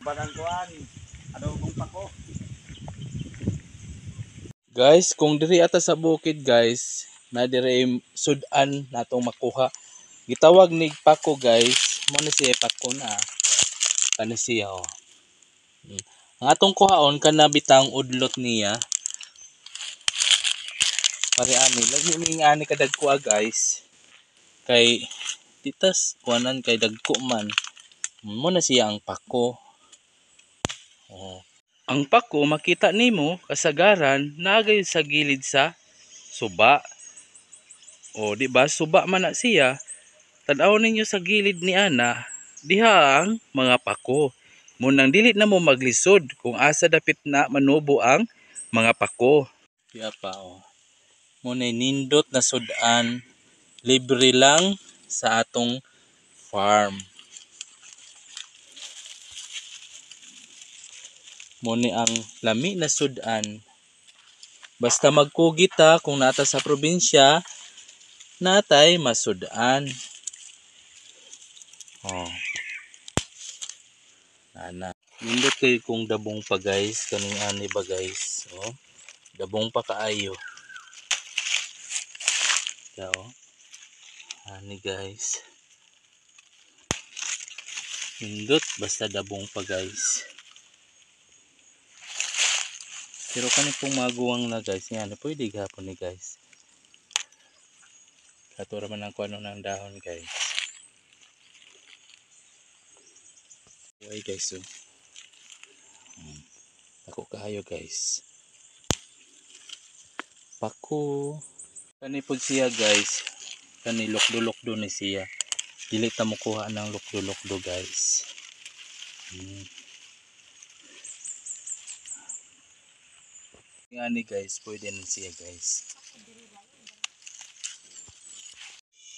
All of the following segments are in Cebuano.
Uban ang kuan. Adobong pako. Guys, kung diri ata sa bukid guys, na diri sudan natong makuha. Gitawag ni pako guys, mo ni siya pako na. Kani siya oh. Ang atong kuhaon kana bitang udlot niya. Pare ani, lagi ning ani kadagko guys. Kay titas kuanan kay dagko man. Mo na siya ang pako. Oh. Ang pako makita nimo kasagaran naagay sa gilid sa suba. O di ba suba man na siya. Tan-aw ninyo sa gilid ni ana, diha ang mga pako. Munang dili na mo maglisod kung asa dapit na manubo ang mga pako. Diha pa oh. Muna'y nindot na sudan, libre lang sa atong farm. Muni ang lami na sudan. Basta magkugi ta kung nata sa probinsya, natay masudan. Oh. Ana. Nindot kayo kung dabong pa guys, kaning ani ba guys. Oh. Dabong pa kaayo. Oh. Ani guys. Nindot basta dabong pa guys. Pero kani pong maguwang na guys, yan pwede gihapon ni guys. Katura man ang kuano ng dahon guys. Uy guys oh. Ako kaayo guys. Pako. Kani pud siya guys. Kani lukdo-lukdo ni siya. Dili ta mokuha ng lukdo-lukdo guys. Ngani guys, pwede na siya guys.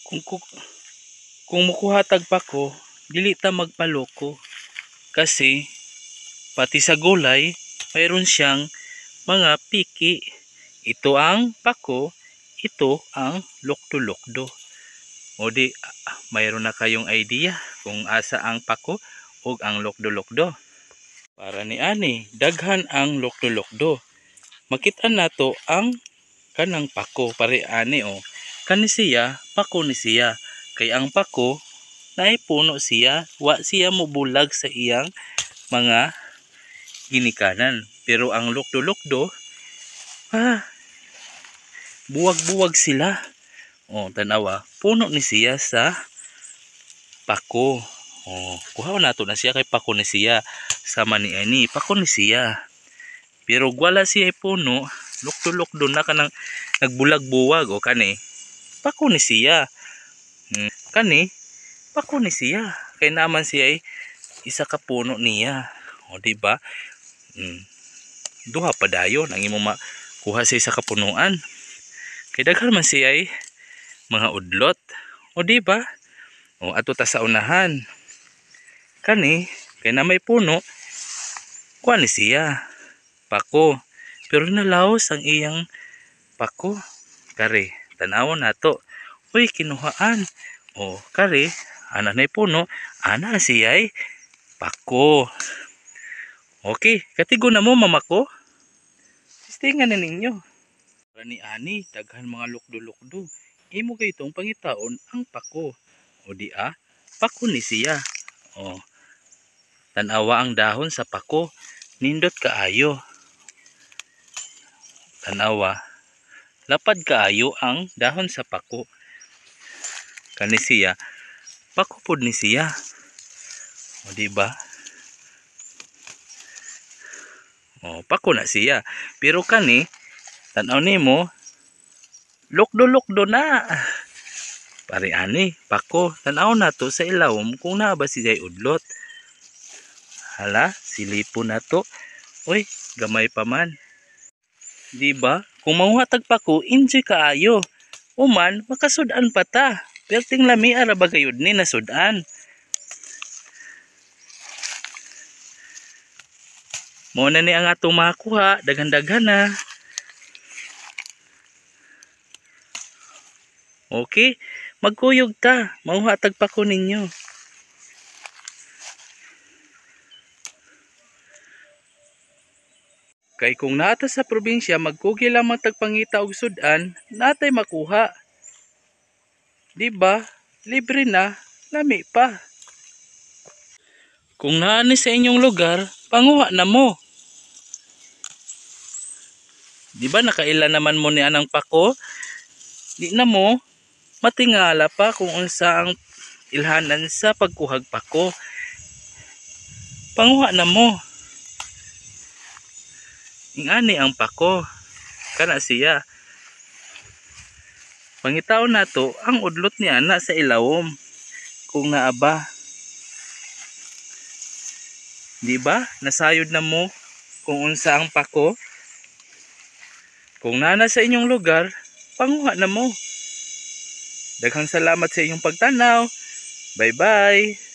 Kung mukuha tag pako, dili ta magpaloko. Kasi pati sa gulay, mayroon siyang mga piki. Ito ang pako, ito ang lukdo-lukdo. O di, mayroon na kayong idea kung asa ang pako o ang lukdo-lukdo. Para ni ani, daghan ang lukdo-lukdo. Makita nato ang kanang pako pare ani o. Kani siya, pako ni siya. Kay ang pako, naipuno siya, wa siya mobulag sa iyang mga ginikanan. Pero ang lukdo-lukdo, buwag-buwag sila. O, tanawa, puno ni siya sa pako. O, kuha nato na siya kay pako ni siya. Sama ni ani, pako ni siya. Pero wala siya puno, lukdo-lukdo na kanang nagbulag-buwag o kani. Pako ni siya. Kani, pako ni siya. Kay naman siya ay isa ka puno niya. O di ba? Duha pa dayon ang imong makuha sa isa ka punuan. Kay daghan man siya ay mga udlot. O di ba? O ato ta sa unahan. Kani, kay na may puno, kuha ni siya. Pako. Pero nalaos ang iyang pako. Kare, tanawon nato. Uy, kinuhaan. O, kare, ana na puno, ana siya ay pako. Okay, katigo na mo mama ko. Sistingan na ninyo. Ani ani, daghan mga lukdo-lukdo. Imo kay itong pangitaon ang pako. O di a, pako ni siya. O, tanawa ang dahon sa pako. Nindot kaayo. Tanawa, lapad kaayo ang dahon sa pako. Kani siya, pako pod ni siya. O di ba? O, pako na siya. Pero kani, tanaw nimo, lukdo-lukdo na. Pare ani, pako, tanaw na to sa ilawom kung naa ba siya udlot. Hala, silipo na to. Uy, gamay pa man. Di ba? Kung manguha tag pako, enjoy kaayo. Uman, makasud-an pa ta. Perting lami ara ba gayud ni nasud-an. Mo na ni ang atong makuha, daghan-daghan na. Okay, magkuyog ta, manguha tag pako ninyo. Kay kung naa ta sa probinsya, magkugi lamang tagpangita og sud-an, natay makuha. Di ba? Libre na, lami pa. Kung naa ni sa inyong lugar, panguha na mo. Di ba nakaila naman mo ni anang pako? Di na mo matingala pa kung unsa ang ilhanan sa pagkuhag pako. Panguha na mo. Ingani ang pako. Kana siya. Pangitaon nato ang udlot ni ana sa ilawom kung naa ba. Di ba? Nasayod na mo kung unsa ang pako. Kung naa na sa inyong lugar, panguha na mo. Daghang salamat sa inyong pagtanaw. Bye-bye.